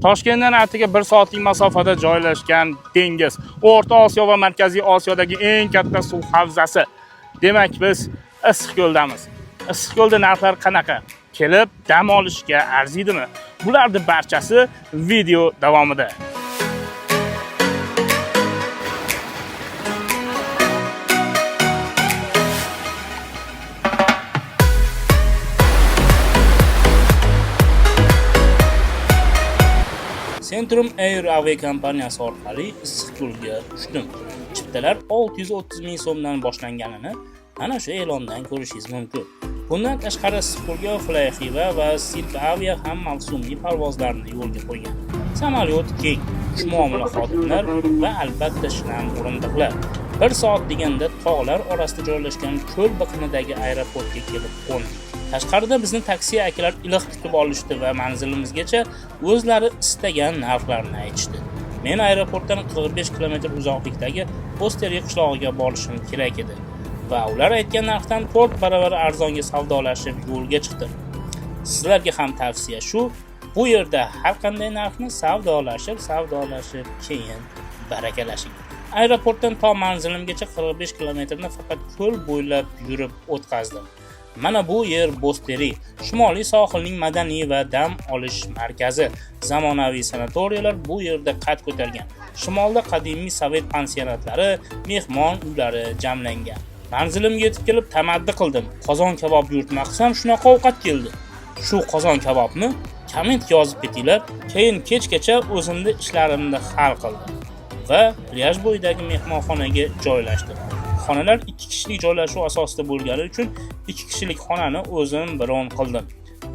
Toshkentdan atigi 1 soatlik masofada joylashgan dengiz. O'rta Osiyo va Markaziy Osiyodagi eng katta suv havzasi. Demak, biz Issiqko'ldamiz. Issiqko'lda narxlar qanaqa? Kelib dam olishga arziydimi? Bularning barchasi video davomida. Centrum Air aviakompaniyasi orqali Issiqko'lga uchdim. Chiptalar 630 ming so'mdan boshlanganini mana shu e'londan ko'rishingiz mumkin. Bundan tashqari Issiqko'lga Flyhiva va Silk Avia ham mavsumiy parvozlarni yo'lga qo'ygan. Samolyot keng, xushmuomala xodimlar va albatta shinam o'rindiqlar. Bir soat deganda tog'lar orasida joylashgan ko'l biqinidagi aeroportga kelib qo'ndik. Tashqarida bizni taksi akalar iliq kutib olishdi va manzilimizgacha o'zlari istagan narxlarni aytishdi. Men aeroportdan 45 km uzoqlikdagi Posteri qishlog'iga borishim kerak edi va ular aytgan narxdan 4 barobar arzonga savdolashib yo'lga chiqdim. Sizlarga ham tavsiya shu, bu yerda har qanday narxni savdolashib, savdolashib keyin barakalashing. Aeroportdan to manzilimgacha 45 kilometrni faqat ko'l bo'ylab yurib o'tkazdim. Mana bu yer Bosteri, shimoliy sohilning madaniy va dam olish markazi. Zamonaviy sanatoriyalar bu yerda qad ko'targan. Shimolda qadimiy sovet pansionatlari, mehmon uylari jamlangan. Manzilimga yetib kelib tamaddi qildim. Qozon kabob buyurtma qilsam shunaqa ovqat keldi. Shu qozon kabobni kommentga yozib ketinglar. Keyin kechgacha o'zimni ishlarimni hal qildim va plyaj bo'yidagi mehmonxonaga joylashdim. Xonalar 2 kishilik joylashuv asosida bo'lgani uchun 2 kishilik xonani o'zim bron qildim.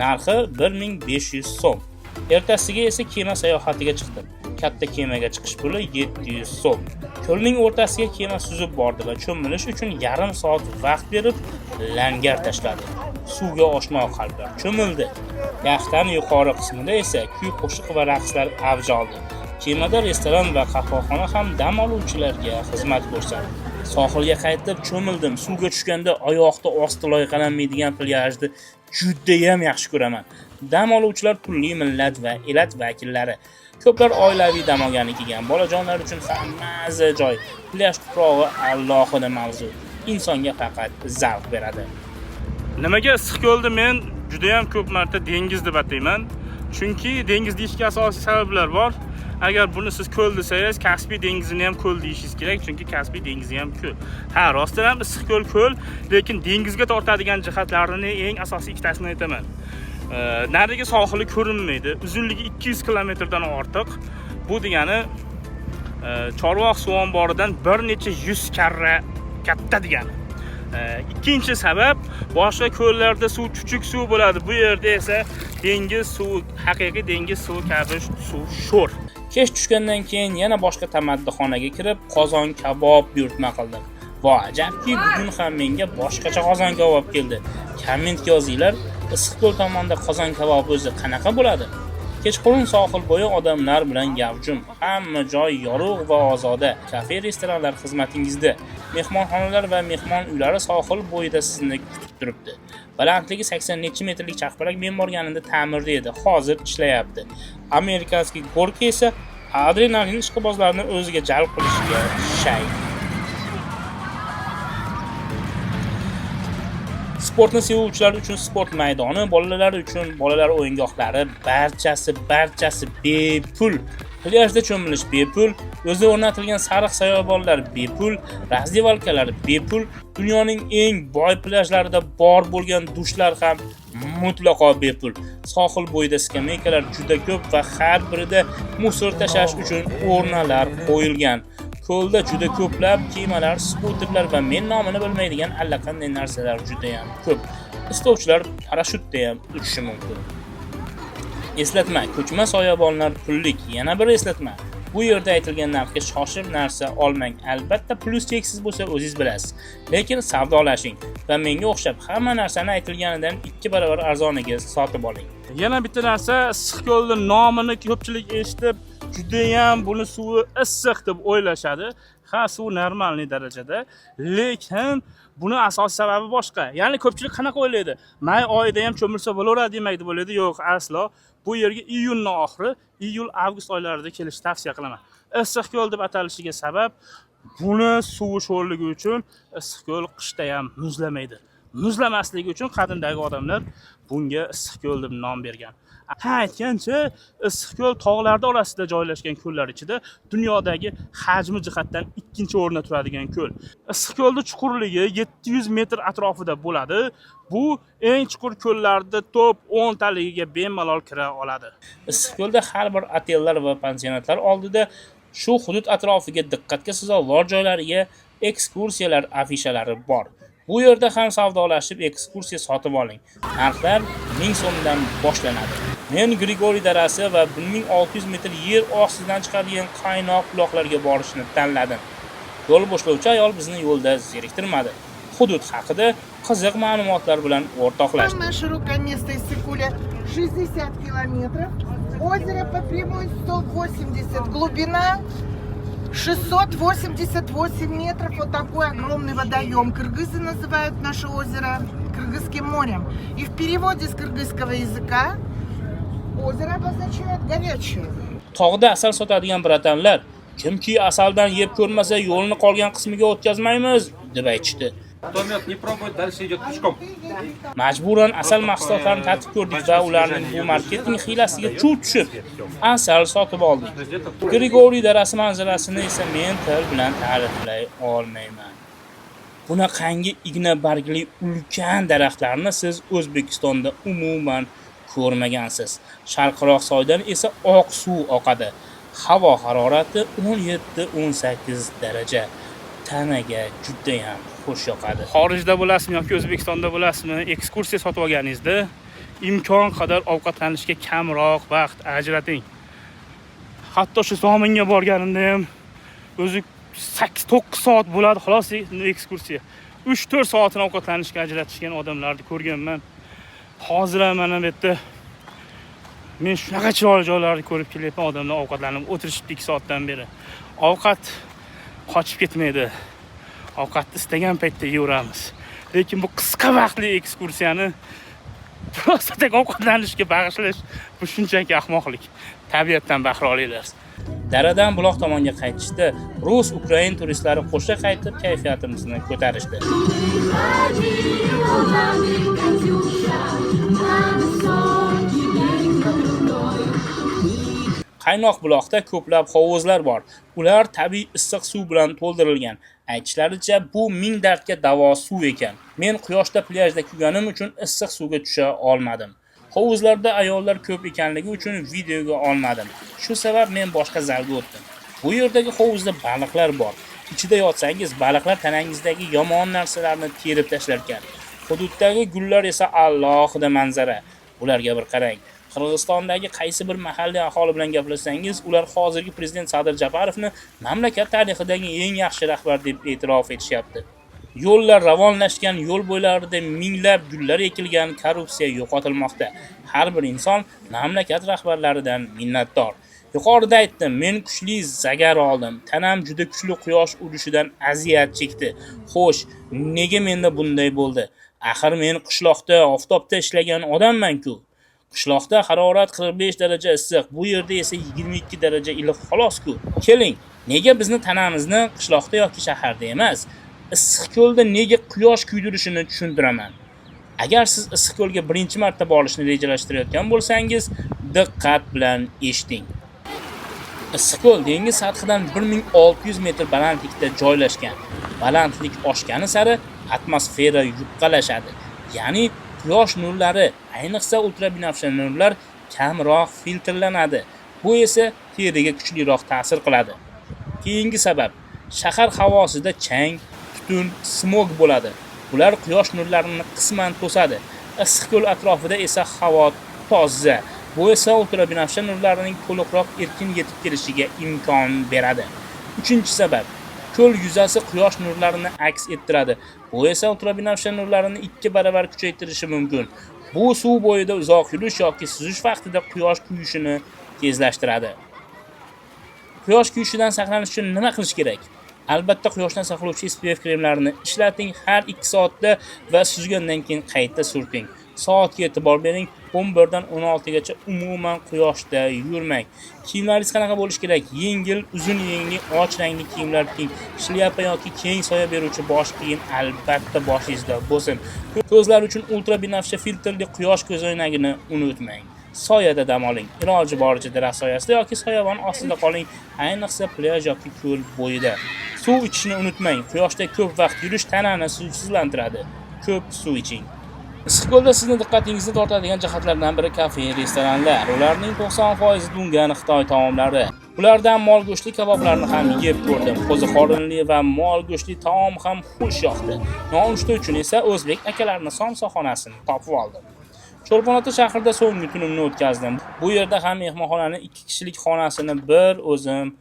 Narxi 1500 so'm. Ertasiga esa kema sayohatiga chiqdim. Katta kemaga chiqish puli 700 so'm. Ko'lning o'rtasiga kema suzib bordi va cho'milish uchun yarim soat vaqt berib langar tashladi. Suvga oshno qalblar cho'mildi. Yaxtani yuqori qismida esa kuy-qo'shiq va raqslar avj oldi. Kemada restoran va qahvaxona ham dam oluvchilarga xizmat ko'rsatdi. Sohilga qaytib cho'mildim. Suvga tushganda oyoqda osti loyqalanmaydigan plyajni judayam yaxshi ko'raman. Dam oluvchilar turli millat va elat vakillari. Ko'plar oilaviy dam olgani kelgan. Bolajonlar uchun ham mazza joy. Plyaj tuprog'i alohida mavzu. Insonga faqat zavq beradi. Nimaga Issiqko'lni men juda ham ko'p marta dengiz deb atayman? Chunki dengiz deyishga asosiy sabablar bor. Agar buni siz ko'l desangiz, Kaspiy dengizini ham ko'l deyishingiz kerak, chunki Kaspiy dengizi ham ko'l. Ha, rostdan ham Issiqko'l ko'l, lekin dengizga tortadigan jihatlarini eng asosiy ikkitasini aytaman. Narigi sohili ko'rinmaydi. Uzunligi 200 kilometrdan ortiq. Bu degani Chorvoq suv omboridan bir necha yuz karra katta degani. Ikkinchi sabab, boshqa ko'llarda suv chuchuk suv bo'ladi. Bu yerda esa dengiz suvi, haqiqiy dengiz suvi kabi suv sho'r. Kech tushgandan keyin yana boshqa tamaddixonaga kirib qozon kabob buyurtma qildim. Va ajabki, bugun ham menga boshqacha qozon kabob keldi. Kommentga yozinglar, Issiqko'l tomonda qozon kabob o'zi qanaqa bo'ladi? Kechqurun sohil bo'yi odamlar bilan gavjum. Hamma joy yorug' va ozoda. Kafe, restoranlar xizmatingizda. Mehmonxonalar va mehmon uylari sohil bo'yida sizni kutib turibdi. Balandligi 80 nechi metrlik charxpalak men borganimda ta'mirda edi. Hozir ishlayapti. Американский горка esa adrenalin ishqibozlarini o'ziga jalb qilishga shay. Sportni sevuvchilar uchun sport maydoni, bolalar uchun bolalar o'yingohlari, barchasi bepul. Plyajda cho'milish bepul, o'zi o'rnatilgan sariq soyabonlar bepul, razdevalkalar bepul, dunyoning eng boy plyajlarida bor bo'lgan dushlar ham mutlaqo bepul. Sohil bo'yida skameykalar juda ko'p va har birida musor tashlash uchun o'rnalar qo'yilgan. Ko'lda juda ko'plab kemalar, skuterlar va men nomini bilmaydigan allaqanday narsalar juda ham ko'p. Istovchilar parashyutda ham uchishi mumkin. Eslatma, ko'chma soyabonlar pullik. Yana bir eslatma. Bu yerda aytilgan narxga shoshib narsa olmang. Albatta plyus cheksiz bo'lsa o'zingiz bilasiz. Lekin savdolashing va menga o'xshab hamma narsani aytilganidan 2 barobar arzoniga sotib oling. Yana bitta narsa, Issiqko'lning nomini ko'pchilik eshitib, judayam buni suvi issiq deb o'ylashadi. Ha, suv normalniy darajada, lekin buni asosiy sababi boshqa. Ya'ni ko'pchilik qanaqa o'ylaydi? May oyida ham cho'milsa bo'laveradi demak deb o'ylaydi. Yo'q, aslo. Bu yerga iyunning oxiri Iyul, avgust oylarida kelishni tavsiya qilaman. Issiqko'l deb atalishiga sabab buni suvi sho'rligi uchun Issiqko'l qishda ham muzlamaydi. Muzlamasligi uchun qadimdagi odamlar bunga Issiqko'l deb nom bergan. Ha, aytgancha, Issiqko'l tog'larda orasida joylashgan ko'llar ichida dunyodagi hajmi jihatdan ikkinchi o'rinda turadigan ko'l. Issiqko'lda chuqurligi 700 metr atrofida bo'ladi. Bu eng chuqur ko'llarda top 10 taligiga bemalol kira oladi. Issiqko'lda har bir otellar va pansionatlar oldida shu hudud atrofiga diqqatga sazovor joylariga ekskursiyalar afishalari bor. Bu yerda ham savdolashib ekskursiya sotib oling. Narxlar 1000 so'mdan boshlanadi. Men Grigoriy darasi va 1600 metr yer ostidan chiqadigan qaynoq buloqlarga borishni tanladim. Yo'l boshlovchi ayol bizni yo'lda zeriktirmadi. Hudud haqida qiziq ma'lumotlar bilan o'rtoqlashdi. Самое широкое место Иссык-Куля 60 километров. Озеро по прямой 180. Глубина 688 метров. Вот такой огромный водоем. Кыргызы называют наше озеро Кыргызским морем. И в переводе с кыргызского языка озеро обозначает горячее. Tog'da asal sotadigan братан lar, kimki asaldan yeb ko'rmasa, yo'lni qolgan qismiga o'tkazmaymiz, deb aytishdi. Кто мед не пробует, дальше идет пешком. Majburan asal mahsulotlarini tatib ko'rdik va ularning bu marketing hiylasiga chuv tushib, asal sotib oldik. То есть это Grigoriy darasi manzarasini esa men til bilan ta'riflay olmayman. Bunaqangi igna bargli ulkan daraxtlarni siz O'zbekistonda umuman ko'rmagansiz. Sharqroq soydan esa oq suv oqadi. Havo harorati 17-18 daraja. Tanaga judayam xush yoqadi. Xorijda bo'lasizmi yoki O'zbekistonda bo'lasizmi, ekskursiya sotib olganingizda imkon qadar ovqatlanishga kamroq vaqt ajrating. Hatto shu Zominga borganimda ham o'zi 8-9 soat bo'ladi xolos ekskursiya. 3-4 soatini ovqatlanishga ajratishgan odamlarni ko'rganman. Hozir ham mana bu yerda men shunaqa chiroyli joylarni ko'rib kelyapman, odamlar ovqatlanib o'tirishibdi 2 soatdan beri. Ovqat qochib ketmaydi. Ovqatni istagan paytda yeyveramiz. Lekin bu qisqa vaqtli ekskursiyani просто ovqatlanishga bag'ishlash bu shunchaki ahmoqlik. Tabiatdan bahra olinglar. Daradan buloq tomonga qaytishda rus, ukrain turistlari qo'sha qaytib kayfiyatimizni ko'tarishdi. Ходила нами Катюша на высокий берег на крутой. Qaynoq buloqda ko'plab hovuzlar bor. Ular tabiiy issiq suv bilan to'ldirilgan. Aytishlaricha, bu ming dardga davo suv ekan. Men quyoshda plyajda kuyganim uchun issiq suvga tusha olmadim. Hovuzlarda ayollar ko'p ekanligi uchun videoga olmadim. Shu sabab men boshqa zalga o'tdim. Bu yerdagi hovuzda baliqlar bor. Ichida yotsangiz, baliqlar tanangizdagi yomon narsalarni terib tashlar ekan. Hududdagi gullar esa alohida manzara. Ularga bir qarang. Qirg'izistondagi qaysi bir mahalliy aholi bilan gaplashsangiz, ular hozirgi prezident Sadir Japarovni mamlakat tarixidagi eng yaxshi rahbar deb e'tirof etishyapti. Yo'llar ravonlashgan, yo'l bo'ylarida minglab gullar ekilgan, korrupsiya yo'qotilmoqda. Har bir inson mamlakat rahbarlaridan minnatdor. Yuqorida aytdim, men kuchli zagar oldim. Tanam juda kuchli quyosh urishidan aziyat chekdi. Xo'sh, nega menda bunday bo'ldi? Axir men qishloqda oftobda ishlagan odamman-ku. Qishloqda harorat 45 daraja issiq, bu yerda esa 22 daraja iliq xolos-ku. Keling, nega bizni tanamizni qishloqda yoki shaharda emas, Issiqko'lda nega quyosh kuydirishini tushuntiraman. Agar siz Issiqko'lga birinchi marta borishni rejalashtirayotgan bo'lsangiz, diqqat bilan eshiting. Issiqko'l dengiz sathidan 1600 metr balandlikda joylashgan. Balandlik oshgani sari atmosfera yupqalashadi. Ya'ni quyosh nurlari, ayniqsa ultrabinafsha nurlar kamroq filtrlanadi. Bu esa teriga kuchliroq ta'sir qiladi. Keyingi sabab: shahar havosida chang, tutun, smog bo'ladi. Ular quyosh nurlarini qisman to'sadi. Issiqko'l atrofida esa havo toza. Bu esa ultrabinafsha nurlarining to'liqroq erkin yetib kelishiga imkon beradi. Uchinchi sabab: ko'l yuzasi quyosh nurlarini aks ettiradi. Bu esa ultrabinafsha nurlarini 2 baravar kuchaytirishi mumkin. Bu suv bo'yida uzoq yurish yoki suzish vaqtida quyosh kuyishini tezlashtiradi. Quyosh kuyishidan saqlanish uchun nima qilish kerak? Albatta, quyoshdan saqlovchi SPF kremlarini ishlating har 2 soatda va suzgandan keyin qayta surting. Soatga e'tibor bering, 11 dan 16 gacha umuman quyoshda yurmang. Kiyimlaringiz qanaqa bo'lishi kerak? Yengil, uzun yengli, och rangli kiyimlar kiying. Shlyapa yoki keng soya beruvchi bosh kiyim albatta boshingizda bo'lsin. Ko'zlar uchun ultra binafsha filtrli quyosh ko'zoynagini unutmang. Soyada dam oling. Iloji boricha daraxt soyasida yoki soyabon ostida qoling, ayniqsa plyaj yoki ko'l bo'yida. Suv ichishni unutmang. Quyoshda ko'p vaqt yurish tanani suvsizlantiradi. Ko'p suv iching. Issiqko'lda sizni diqqatingizni tortadigan jihatlardan biri kafe, restoranlar. Ularning 90% dungan Xitoy taomlari. Ulardan mol go'shtli kaboblarni ham yeb ko'rdim. Qo'ziqorinli va mol go'shtli taom ham xush yoqdi. Nonushta uchun esa o'zbek akalarni somsaxonasini topib oldim. Cho'lpon-Ota shahrida so'nggi tunimni o'tkazdim. Bu yerda ham mehmonxonaning 2 kishilik xonasini bir o'zim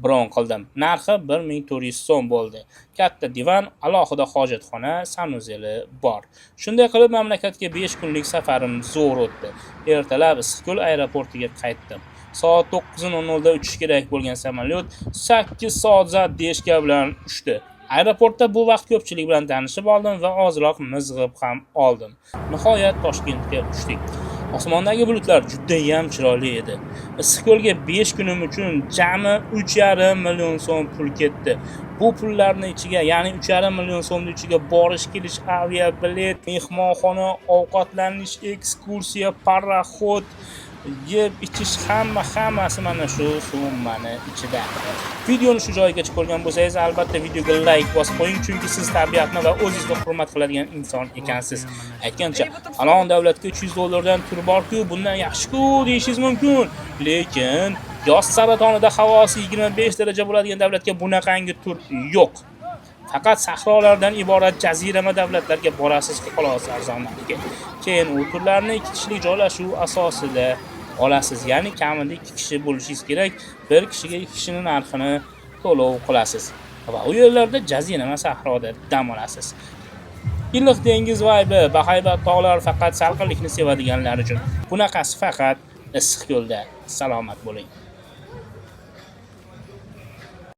bron qildim. Narxi 1400 so'm bo'ldi. Katta divan, alohida hojatxona, sanuzeli bor. Shunday qilib mamlakatga 5 kunlik safarim zo'r o'tdi. Ertalab Issiqko'l aeroportiga qaytdim. Soat 9:00 da uchish kerak bo'lgan samolyot 8 soat задержка bilan uchdi. Aeroportda bu vaqt ko'pchilik bilan tanishib oldim va ozroq mizg'ib ham oldim. Nihoyat Toshkentga uchdik. Osmondagi bulutlar judayam chiroyli edi. Issiqko'lga 5 kunim uchun jami 3,5 million so'm pul ketdi. Bu pullarni ichiga, ya'ni 3,5 million so'mning ichiga borish, kelish, aviabilet, mehmonxona, ovqatlanish, ekskursiya, paroxod, yeb ichish hammasi mana shu summani ichida. Videoni shu joygacha ko'rgan bo'lsangiz, albatta videoga like bosib qo'ying, chunki siz tabiatni va o'zingizni hurmat qiladigan inson ekansiz. Aytgancha, falon davlatga $300 dan tur bor-ku, bundan yaxshi-ku deyishingiz mumkin. Lekin yoz saratonida havosi 25 daraja bo'ladigan davlatga bunaqangi tur yo'q. Faqat sahrolardan iborat jazirama davlatlarga borasiz, xolos, arzonligi. Keyin u turlarni 2 kishilik joylashuv asosida olasiz, ya'ni kamida 2 kishi bo'lishingiz kerak. Bir kishiga 2 kishining narxini to'lov qilasiz va u yerlarda jazirama sahroda dam olasiz. Iliq dengiz vaybi, bahaybat tog'lar faqat salqinlikni sevadiganlar uchun. Bunaqasi faqat Issiqko'lda. Salomat bo'ling.